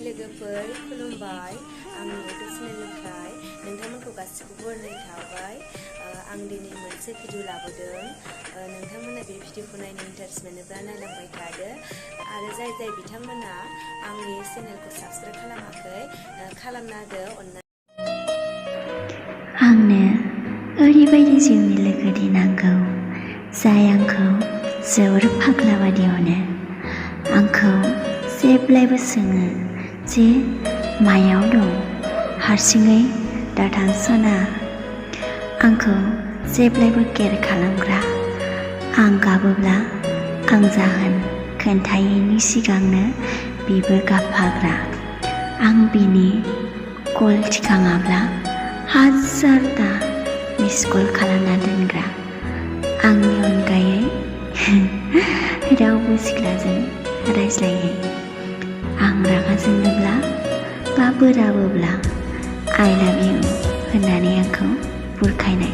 लोगोफोर खुलुमबाय आंनि इउटुब चेनेलनिफ्राय नोंथांमोनखौ गासिबो बरायनाय थाबाय आं दिनै मोनसे भिडिअ लाबोदों नोंथांमोना बे भिडिअखौ नायनो इन्टारेस्ट मोनोब्ला नायलांबाय थादो आरो जाय बिथांमोना आंनि चेनेलखौ साबस्क्राइब खालामाखै खालामना होदो अननानै आंनो ओरैबायदि जिउनि लोगोरि नांगौ जाय आंखौ जोबोर फाग्ला बादि अनो आंखौ जेब्लायबो सोङो जे मायाव दं हारसिङै दाथां सना आंखौ जेब्लायबो केयार खालामग्रा आं गाबोब्ला आं जाहोन खोन्थायैनि सिगांनो बिबो गाबफाग्रा आं बिनि कल थिखाङाब्ला हाजारथा मिस कल खालामना दोनग्रा आंनि अनगायै रावबो सिख्लाजों रायज्लायै आं रागा जोङोब्ला बा बोराबोब्ला आइ लाभ इउ होननानै आंखौ बुरखायनाय